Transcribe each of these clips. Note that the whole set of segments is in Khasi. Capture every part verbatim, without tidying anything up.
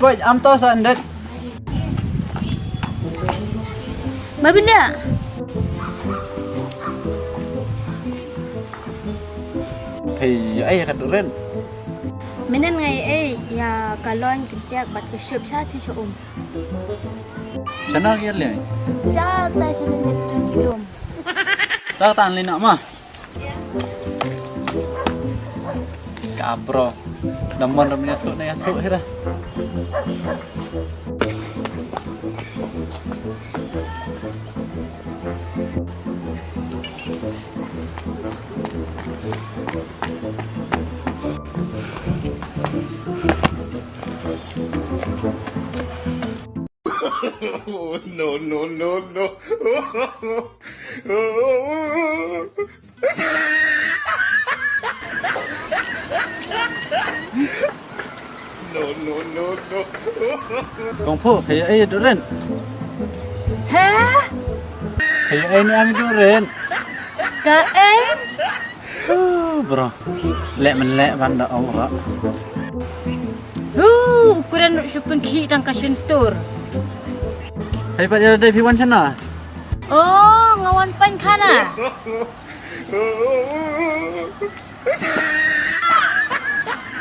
Wait, am to sa ndet. Ba bilia. Hey, ai ka Duren. Mynnin ngai ei ïa ka loin kyntiak bad ka shup sha ti sha um. Shano ki ïa leh? Sha tai sha lyndet ki lum. Ta tang lina ma. Ka bro. Namon ram ïathuh na ïathuh hi ra. Oh, no, no, no, no. No, no, no, no. Kong Phu, kaei Duren? Hä? Kaei ni ami Duren? Kaei? Huh, bro. Leh men leh ban da ong ro. Huh, u kren ruh shu pynkhih tang ka shyntur. Hei pat ïa dei phi wan shana? Oh, nga wan pynkhana.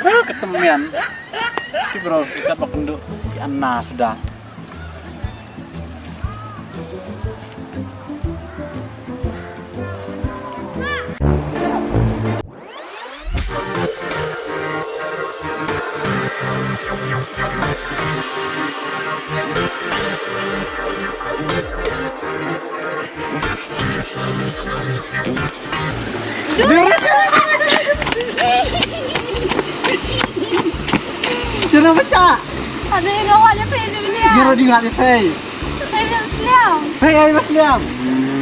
Huh, ka tymmen. Ki bro, ki kat ba kynduh ki anna suda. Jangan pecah. Ada yang ngawak je, Fei, ni dia. Jangan dengar dia, Fei. Fei, nak seliam. Fei, ayo seliam.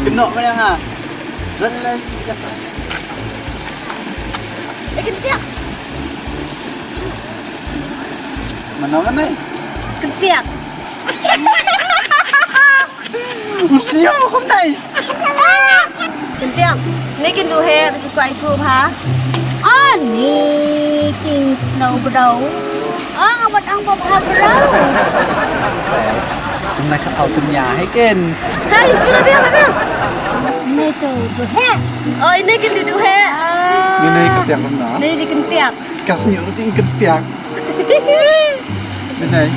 Kenok kau yang ah. Dah, dah, dah. Eh, kyntiak. Mana, mana? Kyntiak. U sniaw kumtai. Kyntiak, ne kin duh heh, tu kwai tu bha. Ani kin snow bro. Ah, nga bat ang ba bha bro. Kumna ka saw sumya hai ken. Hai, shu la biang, la biang. Ne tu duh heh. Oh, ne kin duh heh. Ngene kyntiak kumna. Ne di kyntiak. Ka sniaw ruh tin kyntiak. Benai.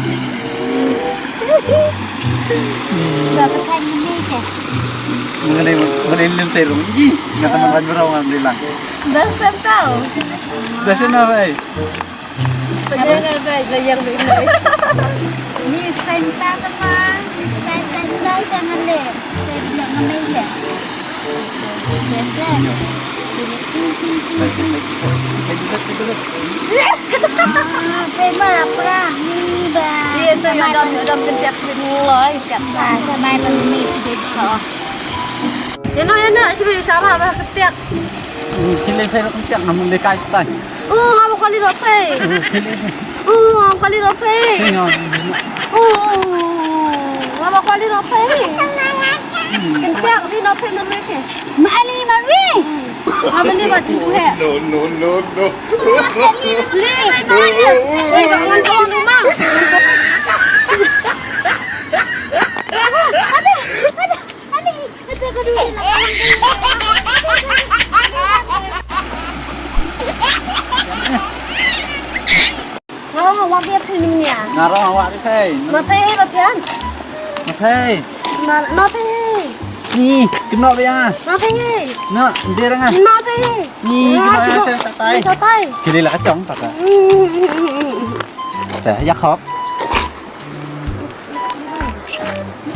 Ba ka thaiñ mynne ka. Mengenai mengenai lem terung. Ih, ngata man wan berau ngam dilang. Bas tam tau. Bas na bai. Pada na bai, bayang bai. Ni sain ta sama, ni sain ta sama sama le. Saya bilang menai ya. Ïano, ïano, shu bit sha ba, ba kyntiak. Ki leh phi kyntiak, ngam leh kai stai. Oh, ngam kwah leh phi. Ki leh phi. Oh, ngam kwah leh phi. Ki ngam. Oh, ngam kwah leh phi. Kyntiak leh phi, leh phi. Ma ali, ma ali. Ngam leh ba tu he. No, no, no, no. Leh, leh, leh, leh, leh, leh, leh. Ada, ada. Ani, ate ka duh. Nga ruh nga wad ïa phi mynnia. Nga ruh nga wad ïa phi. Ma phi, ma phi an. Ma phi. Ma, ma phi. Ni, kynnoh ba ïa nga. Ma phi. No, ndir nga. Ma phi. Ni, kynnoh ïa nga sha tai. Sha tai. Kili la ka chong ta ka. Mm. Ta, ïa khop.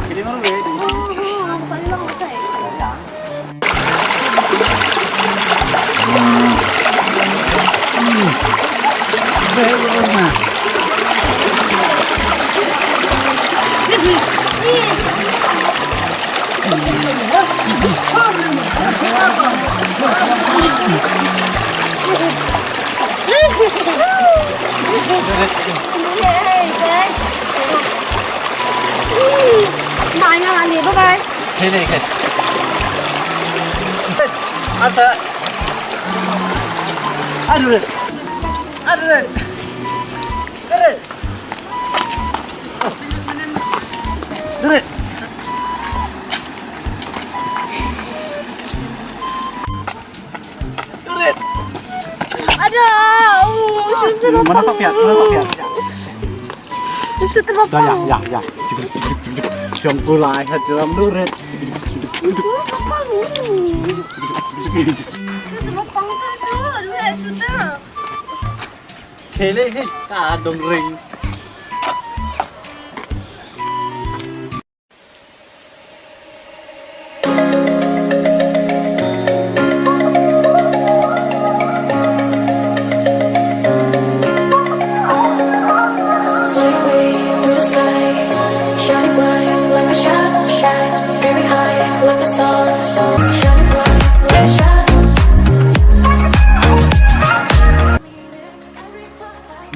Bye, bye. Bye, bye. Bye, bye. Asa. Aduh. Aduh. Aduh. Mana ka piat? Mana ka piat? Itu terlalu. Dah, ya, ya, ya. Shong kulai ha jram luret. Itu terlalu pangkas, lu, lu ya sudah. Khele hi ka dong ring. Fly away through the sky, shining bright like a shine, shine. Bring me high like the stars, shining bright like a shine.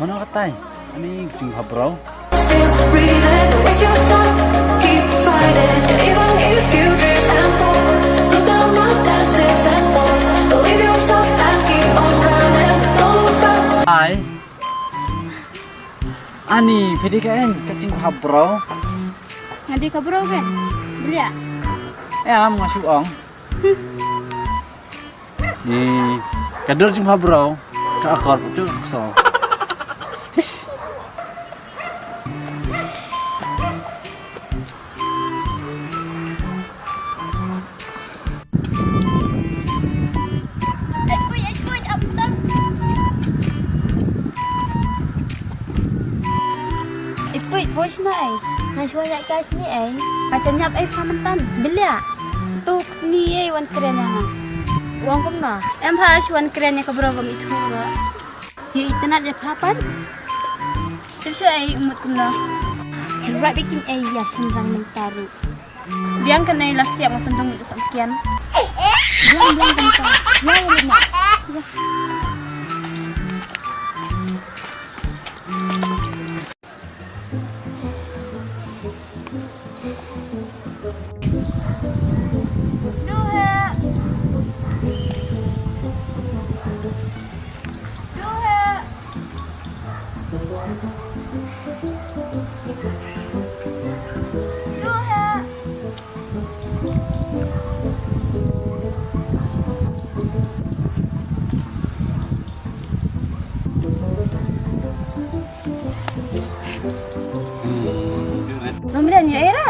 Mano katai? Ani jing ha bro. Still breathing, it's your time. Keep fighting, and even if you drift and fall, look down my past is that fall. Believe yourself and keep on running. Don't look back. Ai. Ani, phi dei ka en, ka jing ha bro. Nga dei ka bro kan? Beliak. Em, nga shu ong. Ni, ka dur jingpha bro, ka akor putu so. Ipui, poi shna ei. Nga shuwa ïa ka shni ei. Nga jan ïap ei pha myntan. Bilia. Tu ni ei wan kren ïa nga. Wang kumno? Em pha shuwa wan kren ïa ka bro bam ithu ro. Hi itynnat ïa pha pan. Tip shu ei umut kumno. Hi rat bikin ei ïa shynrang mynta ruh. Biang kane last year ma pyndong ni sam kian. Biang biang kan ta. Ya ya na. Ya. Duh. Duh. Ngam len ïa era.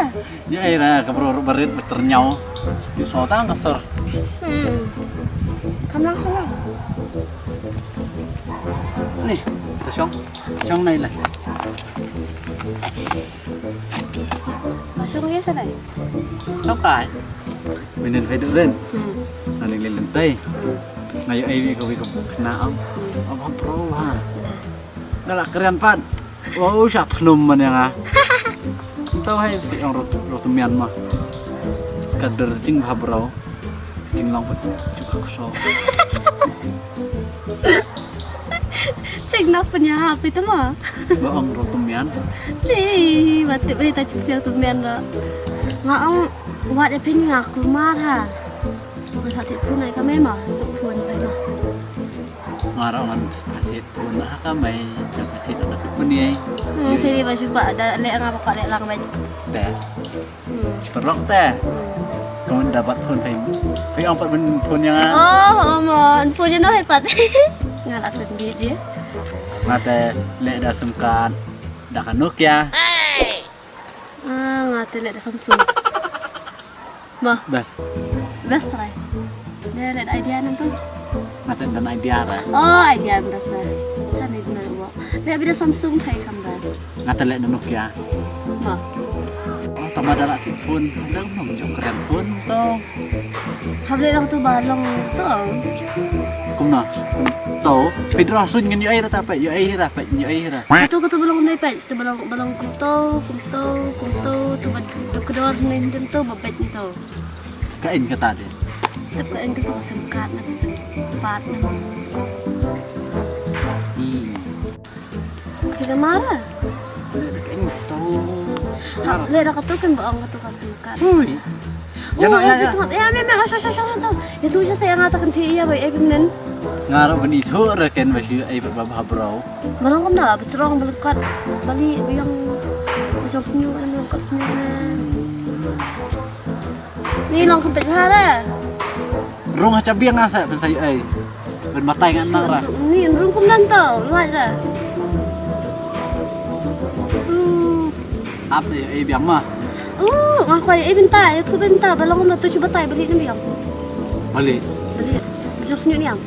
Ïa era ka bro ruh barit ba tyrñiaw. Ïa so tang ka sor. Hmm. Kam lang kam lang. Ni, sa shong. Shong nai la. Ba shong ïa sa nai. Shong kai. Minen fai duk len. Hmm. Nani len len tai. Nga ïa ai wi ka wi ka kena am. Am am pro ha. Nga la kren pat. Wow, sha thnum man ïa nga. Tau hai ti ong rot rot mian ma. Ka der jing ha bro. Jing long pat. Juk ka so. Cek nok pynïahap ito mo. Ba ong rot mian. Ni, ba tip ita cek tiar rot mian ro. Nga ong wat epin nga kulmar ha. Nga tip pun ai ka mema, suk pun ai ma. Nga ro ngan tip pun ha ka mai, tip pun ai. Hmm, kiri ba shupa da le nga ba ka le lang mai. Te. Hmm. Sparok te. Hmm. Kamu dapat phone pay. Pay ang pat ben phone yang ah. Oh, oh, mo, phone yang no hepat. Nga la phone di dia. Mate le da sim card da ka Nokia. Ah, nga te le da Samsung. Mo. Bas. Bas rai. Dia le da idea nan tu. Mate dan idea ra. Oh, idea bas rai. Sana guna wo. Le bida Samsung thai kam bas. Nga te leh na Nokia. Ba. Oh, tama da la ti phone. Dang nong jong kren phone to. Hab leh lang tu ba long to. Kumno? To. Pedro sun ngan ïoh ai ra ta peit, ïoh ai ra peit, ïoh ai ra. Katu katu ba long nai peit, tu ba long ba long kum to, kum to, kum to, tu ba dok dor nai tu ba peit to. Ka in kata de. Tep ka in katu ka sim card na ka sim pat na. Hmm. Ki ka mara. Leh da ka ing to. Ha, leh da ka tu kan ba ong ka tu ka sim card. Hui. Oh, ya, ya, ya. Ya, me, me, sha, sha, sha, sha, tu. Ya tu sha sa ya nga ta kan thi ya ba e pin nen. Nga ro ban i thu ra ken ba shi ai ba ba bro. Ba long kam na ba chrong ba lengkat. Ba li ba yang ba jong snyu ba lengkat snyu na. Ni long kam pet ha ra. Rung ha cha biang nga sa ban sa ai. Ban batai ngan nang ra. Ni rung kum dan tau, luai ra. Hmm. Ap, eh, eh, biang ma. Oh, nga kwai, eh, bynta, eh, thu bynta, ba long na tu shu batai, balik ni biang. Balik. Balik. Jok senyum ni ang.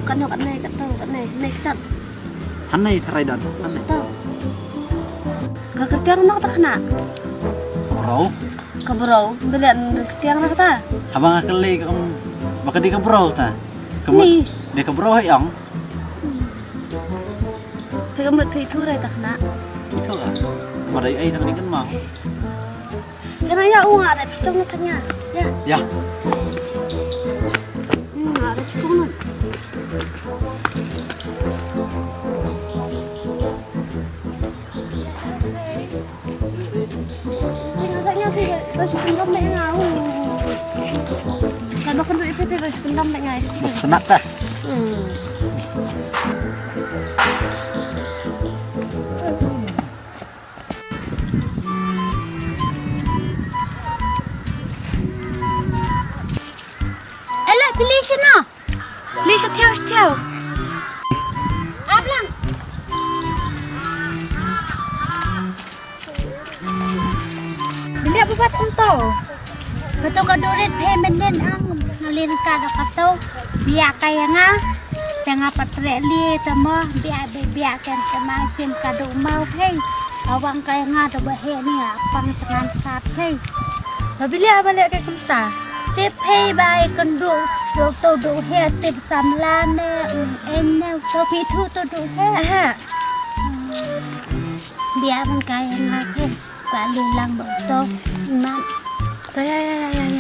Kat no, kat nai, kat tau, kat nai, nai kat. Hanai sarai dan, hanai. Tau. Ka kyrtiang na kata kena. Bro. Ka bro, belian kyrtiang na kata. Haba nga kylli ka ong, ba ka dei ka bro ta. Ka mut, ni. Dei ka bro hai ong. Phi ka mut phi thu rai ta kena. Itu ah. Ba dei ai ta kena kan ma. Kena ya u nga rai pitong na tanya. Ya. Ya. Hmm, nga rai pitong na. Kena tanya phi ba shu pendam dei nga u. Kan ba kena iphi phi ba shu pendam dei nga isi. Bas kena ta. Hmm. Ella, pili sino? Pili setiau, setiau. Ablang. Benda bubat ento. Kato ka durit phe menen ang ngalin ka do kato. Bia ka ya nga. Tanga patre li tamo bia bia bia ken tama sim ka do mau phe. Awang ka ya nga do bahe ni apang cengan sat phe. Ba bilia ba leh ka kumta. Tip phe ba ai kendu do to do he tip samla ne en ne to pi thu to do he. Aha. Bia ban kai nga ke. Ka li lang ba to. Mat. To ya ya ya ya.